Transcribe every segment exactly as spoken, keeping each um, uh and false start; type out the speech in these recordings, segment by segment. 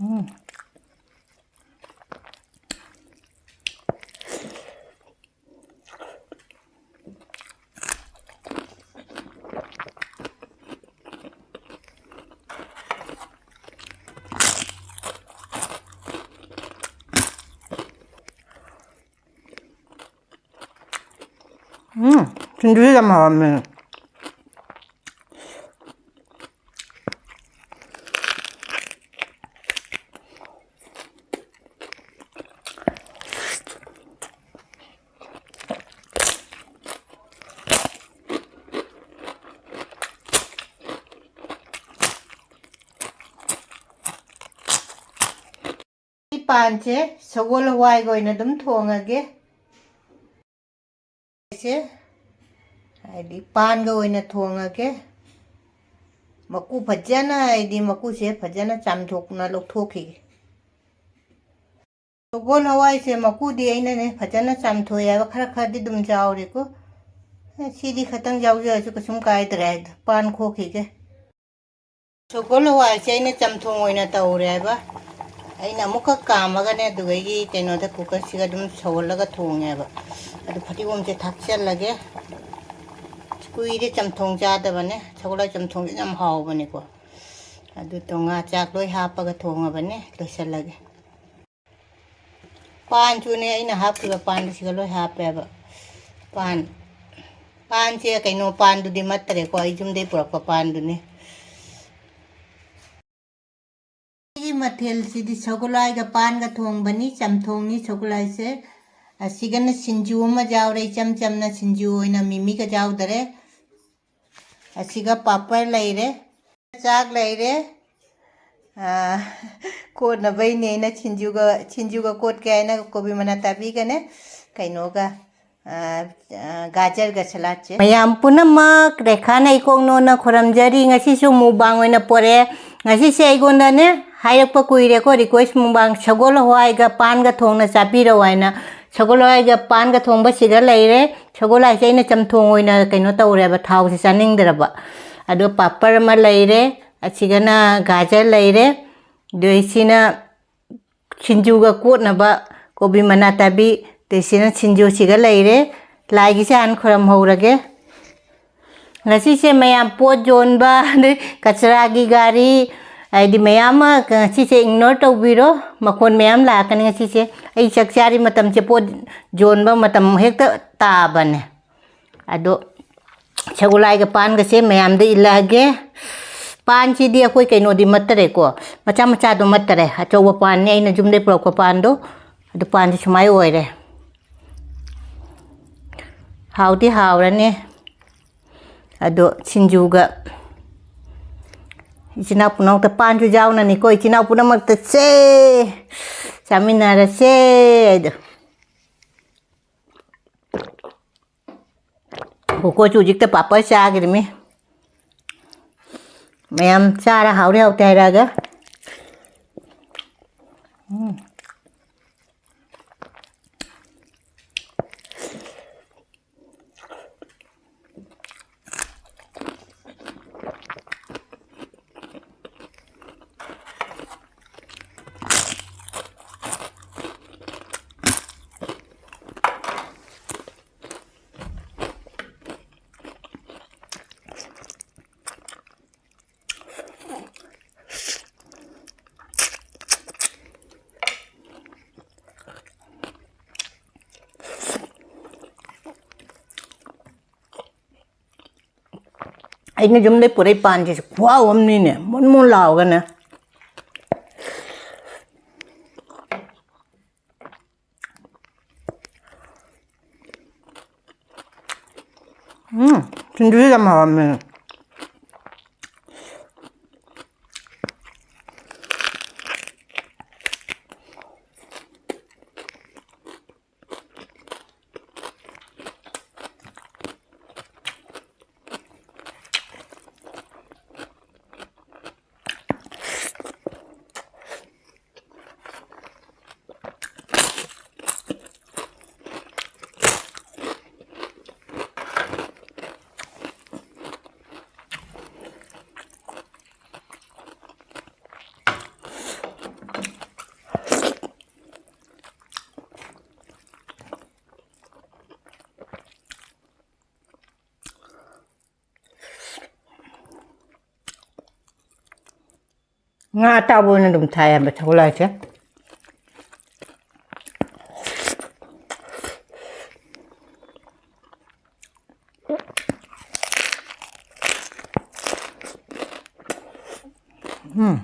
ꯎꯝ꯫ ꯎꯝ, ꯁꯤꯡꯖꯨꯁꯦ ꯌꯥꯝ ꯍꯥꯎꯔꯝꯃꯦ꯫ ꯁꯤ ꯄꯥꯟꯁꯦ ꯁꯒꯣꯜ ꯍꯋꯥꯏꯒ ꯑꯣꯏꯅ ꯑꯗꯨꯝ ꯊꯣꯡꯉꯒꯦ꯫ ꯁꯦ, ꯍꯥꯏꯗꯤ ꯄꯥꯟꯒ ꯑꯣꯏꯅ ꯊꯣꯡꯉꯒꯦ꯫ ꯃꯀꯨ ꯐꯖꯅ, ꯍꯥꯏꯗꯤ ꯃꯀꯨꯁꯦ ꯐꯖꯅ ꯆꯥꯝꯊꯣꯛꯅ ꯂꯧꯊꯣꯛꯈꯤꯒꯦ꯫ ꯁꯒꯣꯜ ꯍꯋꯥꯏꯁꯦ ꯃꯀꯨꯗꯤ ꯑꯩꯅꯅꯦ ꯐꯖꯅ ꯆꯥꯝꯊꯣꯛꯑꯦ ꯍꯥꯏꯕ, ꯈꯔ ꯈꯔꯗꯤ ꯑꯗꯨꯝ ꯌꯥꯎꯔꯦꯀꯣ꯫ ꯑꯦ, ꯁꯤꯗꯤ ꯈꯇꯪ ꯌꯥꯎꯖꯔꯁꯨ ꯀꯩꯁꯨꯝ ꯀꯥꯏꯗ꯭ꯔꯦ ꯍꯥꯏꯗꯣ, ꯄꯥꯟ ꯈꯣꯛꯈꯤꯒꯦ꯫ ꯁꯒꯣꯜ ꯍꯋꯥꯏꯁꯦ ꯑꯩꯅ ꯆꯝꯊꯣꯡ ꯑꯣꯏꯅ ꯇꯧꯔꯦ ꯍꯥꯏꯕ꯫ ꯑꯩꯅ ꯑꯃꯨꯛꯀ ꯀꯥꯝꯃꯒꯅꯦ, ꯑꯗꯨꯗꯒꯤ ꯀꯩꯅꯣꯗ ꯀꯨꯀꯔꯁꯤꯒ ꯑꯗꯨꯝ ꯁꯧꯍꯜꯂꯒ ꯊꯣꯡꯉꯦꯕ꯫ ꯑꯗꯨ ꯐꯗꯤꯒꯣꯝꯁꯦ ꯊꯥꯛꯆꯜꯂꯒꯦ꯫ ꯀꯨꯏꯔꯦ ꯆꯝꯊꯣꯡ ꯆꯥꯗꯕꯅꯦ꯫ ꯁꯒꯣꯜ ꯍꯋꯥꯏ ꯆꯝꯊꯣꯡꯁꯦ ꯌꯥꯝ ꯍꯥꯎꯕꯅꯤꯀꯣ꯫ ꯑꯗꯨ ꯇꯣ-, ꯉꯥ ꯆꯥꯛ ꯂꯣꯏ ꯍꯥꯞꯄꯒ ꯊꯣꯡꯉꯕꯅꯦ꯫ ꯂꯣꯏꯁꯜꯂꯒꯦ꯫ ꯄꯥꯟꯁꯨꯅꯦ, ꯑꯩꯅ ꯍꯥꯞꯈꯤꯕ ꯄꯥꯟꯗꯨ ꯁꯤꯒ ꯂꯣꯏ ꯍꯥꯞꯄꯦꯕ꯫ ꯄꯥꯟ, ꯄꯥꯟꯁꯦ ꯀꯩꯅꯣ ꯄꯥꯟꯗꯨꯗꯤ ꯅꯠꯇꯔꯦꯀꯣ, ꯑꯩ ꯌꯨꯝꯗꯩ ꯄꯨꯔꯛꯄ ꯄꯥꯟꯗꯨꯅꯤ꯫ ꯑꯩꯒꯤ ꯃꯊꯦꯜꯁꯤꯗꯤ ꯁꯒꯣꯜ ꯍꯋꯥꯏꯒ ꯄꯥꯟꯒ ꯊꯣꯡꯕꯅꯤ, ꯆꯝꯊꯣꯡꯅꯤ ꯁꯒꯣꯜ ꯍꯋꯥꯏꯁꯦ꯫ ꯑꯁꯤꯒꯅ ꯁꯤꯡꯖꯨ ꯑꯃ ꯌꯥꯎꯔꯦ, ꯏꯆꯝ ꯆꯝꯅ ꯁꯤꯡꯖꯨ ꯑꯣꯏꯅ, ꯃꯤꯃꯤꯒ ꯌꯥꯎꯗꯔꯦ꯫ ꯑꯁꯤꯒ ꯄꯥꯄꯔ ꯂꯩꯔꯦ, ꯆꯥꯛ ꯂꯩꯔꯦ꯫ ꯑꯥ, ꯀꯣꯠꯅꯕꯩꯅꯦꯅ ꯁꯤꯡꯖꯨꯒ, ꯁꯤꯡꯖꯨꯒ ꯀꯣꯠꯀꯦ ꯍꯥꯏꯅ ꯀꯣꯕꯤ ꯃꯅꯥ ꯇꯥꯕꯤꯒꯅꯦ, ꯀꯩꯅꯣꯒ, ꯑꯥ, ꯑꯥ, ꯒꯥꯖꯔꯒ ꯁꯂꯥꯠꯁꯦ꯫ ꯃꯌꯥꯝ ꯄꯨꯝꯅꯃꯛ ꯔꯦꯈꯥꯅ ꯏꯀꯣꯛꯅꯣꯅ ꯈꯨꯔꯝꯖꯔꯤ꯫ ꯉꯁꯤꯁꯨ ꯃꯨꯛꯕꯥꯡ ꯑꯣꯏꯅ ꯄꯣꯔꯛꯑꯦ꯫ ꯉꯁꯤꯁꯦ ꯑꯩꯉꯣꯟꯗꯅꯦ ꯍꯥꯏꯔꯛꯄ ꯀꯨꯏꯔꯦꯀꯣ, ꯔꯤꯀ꯭ꯋꯦꯁ ꯃꯨꯛꯕꯥꯡ ꯁꯒꯣꯜ ꯍꯋꯥꯏꯒ ꯄꯥꯟꯒ ꯊꯣꯡꯅ ꯆꯥꯕꯤꯔꯛꯑꯣ ꯍꯥꯏꯅ꯫ ꯁꯒꯣꯜ ꯍꯋꯥꯏꯒ ꯄꯥꯟꯒ ꯊꯣꯡꯕꯁꯤꯒ ꯂꯩꯔꯦ꯫ ꯁꯒꯣꯜ ꯍꯋꯥꯏꯁꯦ ꯑꯩꯅ ꯆꯝꯊꯣꯡ ꯑꯣꯏꯅ ꯀꯩꯅꯣ ꯇꯧꯔꯦꯕ, ꯊꯥꯎꯁꯦ ꯆꯥꯅꯤꯡꯗ꯭ꯔꯕ꯫ ꯑꯗꯣ ꯄꯥꯄꯔ ꯑꯃ ꯂꯩꯔꯦ, ꯑꯁꯤꯒꯅ ꯒꯥꯖꯔ ꯂꯩꯔꯦ, ꯑꯗꯨ ꯁꯤꯅ ꯁꯤꯡꯖꯨꯒ ꯀꯣꯠꯅꯕ ꯀꯣꯕꯤ ꯃꯅꯥ ꯇꯥꯕꯤ, ꯑꯗꯩ ꯁꯤꯅ ꯁꯤꯡꯖꯨꯁꯤꯒ ꯂꯩꯔꯦ꯫ ꯂꯥꯏꯒꯤꯁꯦ ꯍꯥꯟꯅ ꯈꯣꯏꯔꯝꯍꯧꯔꯒꯦ꯫ ꯉꯁꯤꯁꯦ ꯃꯌꯥꯝ ꯄꯣꯠ ꯌꯣꯟꯕ, ꯑꯗꯩ ꯀꯆꯔꯥꯒꯤ ꯒꯥꯔꯤ, ꯍꯥꯏꯗꯤ ꯃꯌꯥꯝ ꯑꯃ ꯉꯁꯤꯁꯦ ignore ꯇꯧꯕꯤꯔꯣ꯫ ꯃꯈꯣꯟ ꯃꯌꯥꯝ ꯂꯥꯛꯀꯅꯤ ꯉꯁꯤꯁꯦ꯫ ꯑꯩ ꯆꯥꯛ ꯆꯥꯔꯤ ꯃꯇꯝꯁꯦ ꯄꯣꯠ ꯌꯣꯟꯕ ꯃꯇꯝ ꯍꯦꯛꯇ ꯇꯥꯕꯅꯦ꯫ ꯑꯗꯣ ꯁꯒꯣꯜꯍꯋꯥꯏꯒ ꯄꯥꯟꯒꯁꯦ ꯃꯌꯥꯝꯗ ꯏꯜꯂꯛꯑꯒꯦ꯫ ꯄꯥꯟꯁꯤꯗꯤ ꯑꯩꯈꯣꯏ ꯀꯩꯅꯣꯗꯤ ꯃꯠꯇꯔꯦꯀꯣ, ꯃꯆꯥ ꯃꯆꯥꯗꯣ ꯃꯠꯇꯔꯦ, ꯑꯆꯧꯕ ꯄꯥꯟꯅꯤ ꯑꯩꯅ ꯌꯨꯝꯗꯩ ꯄꯨꯔꯛꯄ ꯄꯥꯟꯗꯣ꯫ ꯑꯗꯨ ꯄꯥꯟꯁꯤ ꯁꯨꯃꯥꯏ ꯑꯣꯏꯔꯦ꯫ ꯍꯥꯎꯗꯤ ꯍꯥꯎꯔꯅꯤ꯫ ꯑꯗꯣ ꯁꯤꯡꯖꯨꯒ ꯏꯆꯤꯟ ꯏꯅꯥꯎ ꯄꯨꯝꯅꯃꯛꯇ ꯄꯥꯟꯁꯨ ꯌꯥꯎꯅꯅꯤꯀꯣ, ꯏꯆꯤꯟ ꯏꯅꯥꯎ ꯄꯨꯝꯅꯃꯛꯇ ꯁꯦ ꯆꯥꯃꯤꯟꯅꯔꯁꯦ꯫ ꯑꯗꯣ ꯀꯣꯀꯣꯁꯨ ꯍꯧꯖꯤꯛꯇ ꯄꯥꯄꯔ ꯆꯥꯈ꯭ꯔꯤꯃꯤ꯫ ꯃꯌꯥꯝ ꯆꯥꯔ ꯍꯥꯎꯔꯦ ꯍꯥꯎꯇꯦ ꯍꯥꯏꯔꯛꯑꯒ꯫ ꯎꯝ꯫ ꯑꯩꯅ ꯌꯨꯝꯗꯩ ꯄꯨꯔꯛꯏ ꯄꯥꯟꯁꯤꯁꯨ ꯈꯨꯍꯥꯎ ꯑꯃꯅꯤꯅꯦ, ꯃꯨꯟ ꯃꯨꯟ ꯂꯥꯎꯔꯒꯅꯦ꯫ ꯎꯝ, ꯁꯤꯡꯖꯨꯁꯤ ꯌꯥꯝ ꯍꯥꯎꯔꯝꯃꯦ꯫ ꯉꯥ ꯑꯇꯥꯎꯕ ꯑꯣꯏꯅ ꯑꯗꯨꯝ ꯊꯥꯏ ꯍꯥꯏꯕ ꯁꯒꯣꯜꯍꯋꯥꯏꯁꯦ꯫ ꯎꯝ꯫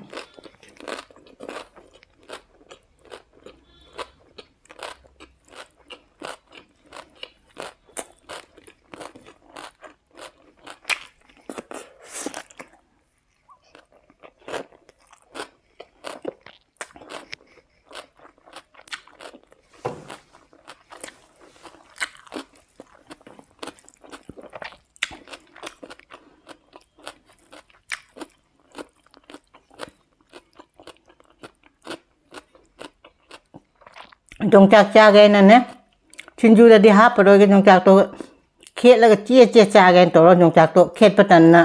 ꯌꯣꯡꯆꯥꯛ ꯆꯥꯒꯦꯅꯅꯦ, ꯁꯤꯡꯖꯨꯗꯗꯤ ꯍꯥꯞꯄꯔꯣꯏꯒꯦ, ꯌꯣꯡꯆꯥꯛꯇꯣ ꯈꯦꯠꯂꯒ ꯆꯦ ꯆꯦ ꯆꯥꯒꯦꯅ ꯇꯧꯔ ꯌꯣꯡꯆꯥꯛꯇꯣ ꯈꯦꯠꯄ ꯇꯟꯅ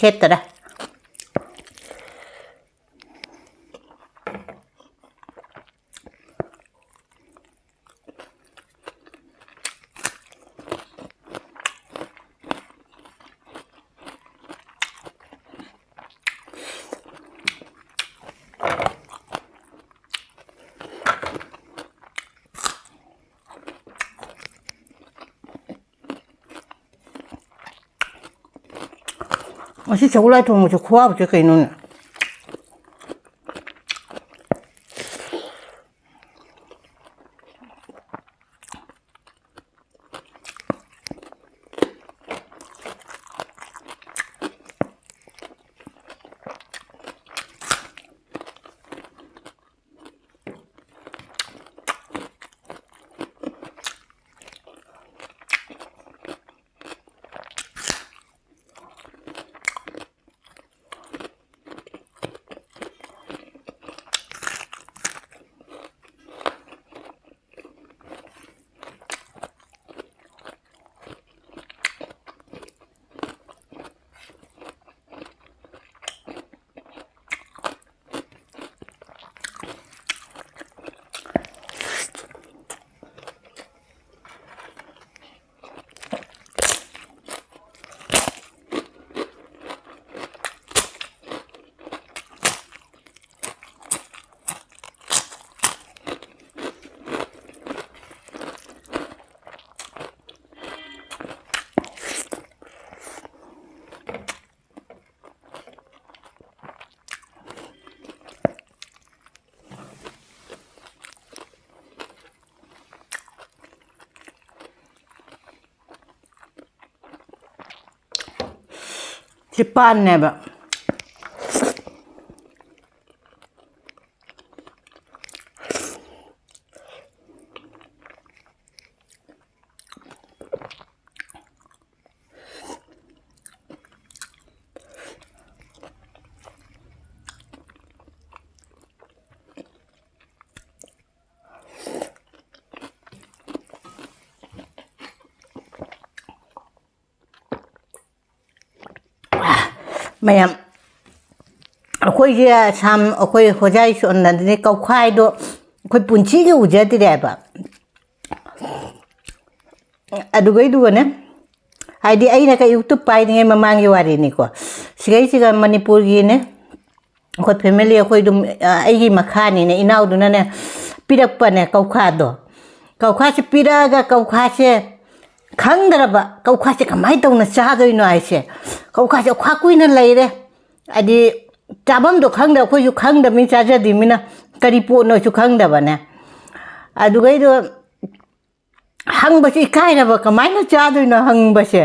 ꯈꯦꯠꯇꯔꯦ꯫ ꯉꯁꯤ ꯁꯒꯣꯜꯍꯋꯥꯏ ꯊꯣꯡꯕꯁꯦ ꯈꯨꯍꯥꯎꯁꯦ ꯀꯩꯅꯣꯅꯦ? ꯁꯤ ꯄꯥꯟꯅꯦꯕ꯫ ꯃꯌꯥꯝ, ꯑꯩꯈꯣꯏꯁꯦ ꯑꯁꯥꯝ, ꯑꯩꯈꯣꯏ ꯍꯣꯖꯥꯏ ꯁꯣꯟꯗꯗꯤ ꯀꯧꯈꯥꯏꯗꯣ ꯑꯩꯈꯣꯏ ꯄꯨꯟꯁꯤꯒꯤ ꯎꯖꯗ꯭ꯔꯦꯕ꯫ ꯑꯗꯨꯒꯩꯗꯨꯒꯅꯦ, ꯍꯥꯏꯗꯤ ꯑꯩꯅ ꯀꯩ YouTube ꯄꯥꯏꯔꯤꯉꯩ ꯃꯃꯥꯡꯒꯤ ꯋꯥꯔꯤꯅꯤꯀꯣ, ꯁꯤꯒꯩꯁꯤꯒ ꯃꯅꯤꯄꯨꯔꯒꯤꯅꯦ, ꯑꯩꯈꯣꯏ family, ꯑꯩꯈꯣꯏ ꯑꯗꯨꯝ, ꯑ, ꯑꯩꯒꯤ ꯃꯈꯥꯅꯤꯅꯦ, ꯏꯅꯥꯎꯗꯨꯅꯅꯦ ꯄꯤꯔꯛꯄꯅꯦ ꯀꯧꯈꯥꯗꯣ꯫ ꯀꯧꯈꯥꯁꯦ ꯄꯤꯔꯛꯑꯒ ꯀꯧꯈꯥꯁꯦ ꯈꯪꯗ꯭ꯔꯕ, ꯀꯧꯈꯥꯁꯦ ꯀꯃꯥꯏꯅ ꯇꯧꯅ ꯆꯥꯗꯣꯏꯅꯣ ꯍꯥꯏꯁꯦ꯫ ꯀꯧꯈꯥꯁꯦ ꯑꯣꯈꯥ ꯀꯨꯏꯅ ꯂꯩꯔꯦ, ꯍꯥꯏꯗꯤ ꯆꯥꯐꯝꯗꯣ ꯈꯪꯗ, ꯑꯩꯈꯣꯏꯁꯨ ꯈꯪꯗꯕꯅꯤ, ꯆꯥꯖꯗ꯭ꯔꯤꯃꯤꯅ ꯀꯔꯤ ꯄꯣꯠꯅꯣꯁꯨ ꯈꯪꯗꯕꯅꯦ꯫ ꯑꯗꯨꯒꯩꯗꯣ ꯍꯪꯕꯁꯨ ꯏꯀꯥꯏꯔꯕ, ꯀꯃꯥꯏꯅ ꯆꯥꯗꯣꯏꯅꯣ ꯍꯪꯕꯁꯦ꯫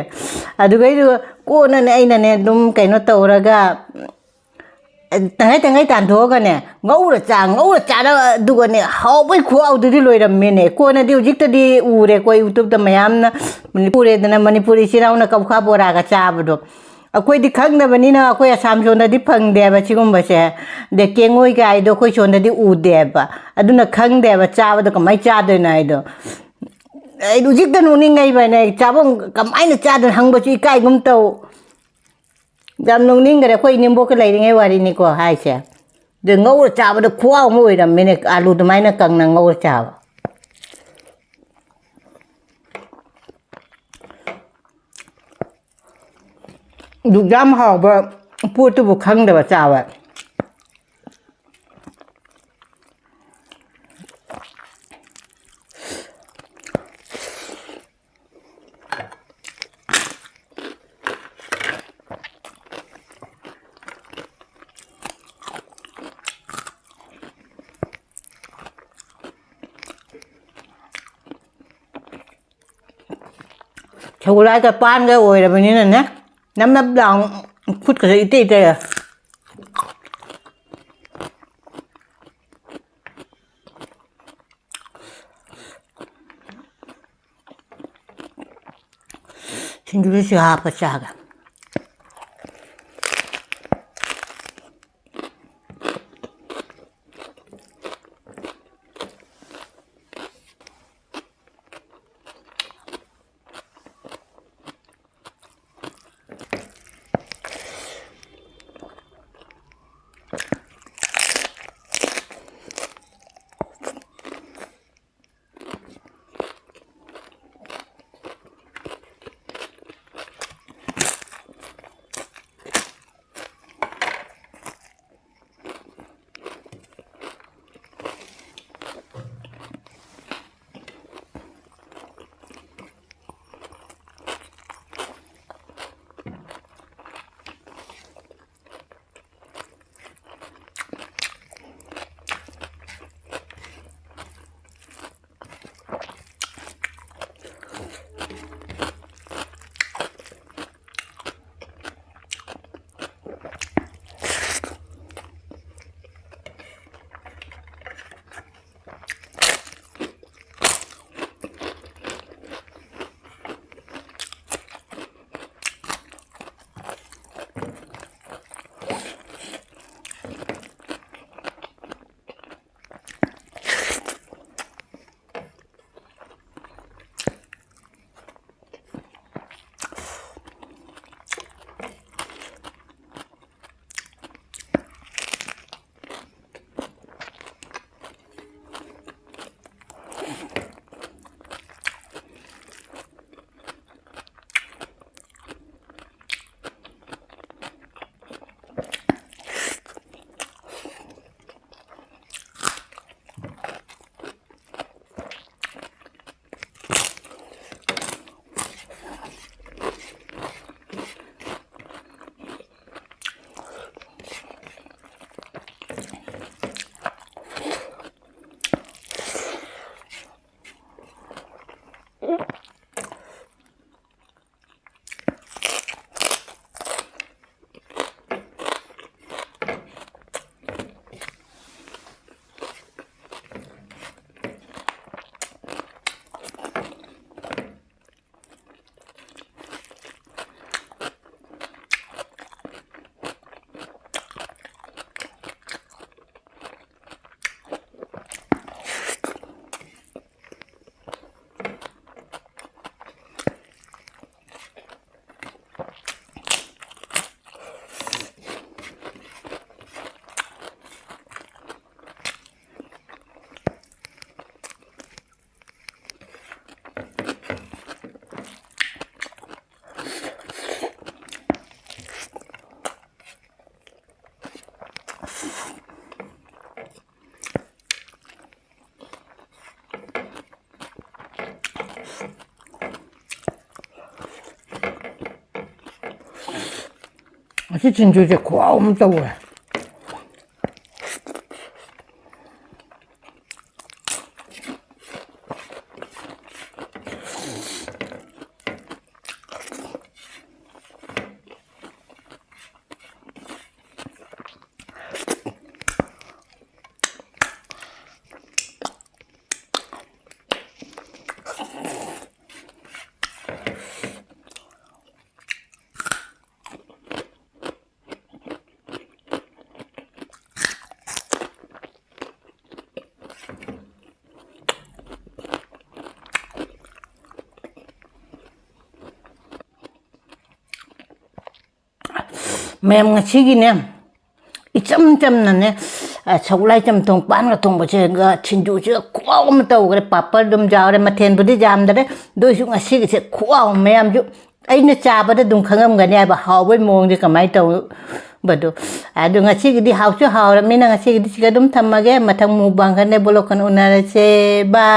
ꯑꯗꯨꯒꯩꯗꯨ ꯀꯣꯟꯅꯅꯦ ꯑꯩꯅꯅꯦ ꯑꯗꯨꯝ ꯀꯩꯅꯣ ꯇꯧꯔꯒ, ꯇꯪꯈꯥꯏ ꯇꯪꯈꯥꯏ ꯇꯥꯟꯊꯣꯛꯑꯒꯅꯦ, ꯉꯧꯔ ꯆꯥ, ꯉꯧꯔ ꯆꯥꯔ, ꯑꯗꯨꯒꯅꯦ ꯍꯥꯎꯕꯩ ꯈꯨꯍꯥꯎꯗꯨꯗꯤ ꯂꯣꯏꯔꯝꯃꯦꯅꯦ꯫ ꯀꯣꯟꯅꯗꯤ ꯍꯧꯖꯤꯛꯇꯗꯤ ꯎꯔꯦꯀꯣ, YouTube-ꯇ ꯃꯌꯥꯝꯅ ꯎꯔꯦꯗꯅ, ꯃꯅꯤꯄꯨꯔ ꯏꯆꯤꯜ ꯏꯅꯥꯎꯅ ꯀꯧꯈꯥ ꯕꯣꯔꯥꯒ ꯆꯥꯕꯗꯣ꯫ ꯑꯩꯈꯣꯏꯗꯤ ꯈꯪꯗꯕꯅꯤꯅ, ꯑꯩꯈꯣꯏ ꯑꯁꯥꯝ ꯁꯣꯝꯗꯗꯤ ꯐꯪꯗꯦꯕ ꯁꯤꯒꯨꯝꯕꯁꯦ꯫ ꯑꯗꯩ ꯀꯦꯡꯉꯣꯏ ꯀꯥꯏꯗꯣ ꯑꯩꯈꯣꯏ ꯁꯣꯝꯗꯗꯤ ꯎꯗꯦꯕ꯫ ꯑꯗꯨꯅ ꯈꯪꯗꯦꯕ ꯆꯥꯕꯗꯣ ꯀꯃꯥꯏꯅ ꯆꯥꯗꯣꯏꯅꯣ ꯍꯥꯏꯗꯣ꯫ ꯑꯩ ꯍꯧꯖꯤꯛꯇ ꯅꯣꯛꯅꯤꯡꯉꯛꯏꯕꯅꯦ꯫ ꯑꯩ ꯆꯥꯐꯝ ꯀꯃꯥꯏꯅ ꯆꯥꯗꯣꯏꯅꯣ ꯍꯪꯕꯁꯨ ꯏꯀꯥꯏꯒꯨꯝ ꯇꯧ꯫ ꯌꯥꯝ ꯅꯣꯛꯅꯤꯡꯈꯔꯦ꯫ ꯑꯩꯈꯣꯏ ꯏꯅꯦꯝꯕꯣꯛꯀ ꯂꯩꯔꯤꯉꯩ ꯋꯥꯔꯤꯅꯤꯀꯣ ꯍꯥꯏꯁꯦ꯫ ꯑꯗꯨ ꯉꯧꯔ ꯆꯥꯕꯗ ꯈꯨꯍꯥꯎ ꯑꯃ ꯑꯣꯏꯔꯝꯃꯤꯅꯦ, ꯑꯥꯂꯨ ꯑꯗꯨꯃꯥꯏꯅ ꯀꯪꯅ ꯉꯧꯔ ꯆꯥꯕ꯫ ꯑꯗꯨꯛ ꯌꯥꯝ ꯍꯥꯎꯕ ꯄꯣꯠꯇꯨꯕꯨ ꯈꯪꯗꯕ ꯆꯥꯕ꯫ ꯁꯒꯣꯜꯍꯋꯥꯏꯒ ꯄꯥꯟꯒ ꯑꯣꯏꯔꯕꯅꯤꯅꯅꯦ, ꯅꯞ ꯅꯞ ꯂꯥꯎ ꯈꯨꯠꯀꯁꯦ ꯏꯇꯩ ꯏꯇꯩ꯫ ꯁꯤꯡꯖꯨꯗ ꯁꯤ ꯍꯥꯞꯄ ꯆꯥꯒꯦ꯫ ꯑꯁꯤ ꯁꯤꯡꯖꯨꯁꯦ ꯈꯨꯍꯥꯎ ꯑꯃ ꯇꯧꯋꯦ꯫ ꯃꯌꯥꯝ, ꯉꯁꯤꯒꯤꯅꯦ, ꯏꯆꯝ ꯆꯝꯅꯅꯦ, ꯑ, ꯁꯒꯣꯜꯍꯋꯥꯏ ꯆꯝꯊꯣꯡ, ꯄꯥꯟꯒ ꯊꯣꯡꯕꯁꯤꯒ ꯁꯤꯡꯖꯨꯁꯤꯒ ꯈꯨꯍꯥꯎ ꯑꯃ ꯇꯧꯈ꯭ꯔꯦ꯫ ꯄꯥꯄꯔ ꯑꯗꯨꯝ ꯌꯥꯎꯔꯦ, ꯃꯊꯦꯜꯕꯨꯗꯤ ꯌꯥꯝꯗꯔꯦ, ꯑꯗꯨ ꯑꯣꯏꯁꯨ ꯉꯁꯤꯒꯤꯁꯦ ꯈꯨꯍꯥꯎ ꯑꯃ꯫ ꯃꯌꯥꯝꯁꯨ ꯑꯩꯅ ꯆꯥꯕꯗ ꯑꯗꯨꯝ ꯈꯪꯉꯝꯒꯅꯤ ꯍꯥꯏꯕ ꯍꯥꯎꯕꯒꯤ ꯃꯑꯣꯡꯁꯦ ꯀꯃꯥꯏꯅ ꯇꯧꯕꯗꯣ꯫ ꯑꯗꯣ ꯉꯁꯤꯒꯤꯗꯤ ꯍꯥꯎꯁꯨ ꯍꯥꯎꯔꯕꯅꯤꯅ ꯉꯁꯤꯒꯤꯗꯤ ꯁꯤꯒ ꯑꯗꯨꯝ ꯊꯝꯃꯒꯦ꯫ ꯃꯊꯪ mukbang ꯈꯟꯅ vlog ꯈꯟꯅ ꯎꯅꯔꯁꯦ꯫ Bye꯫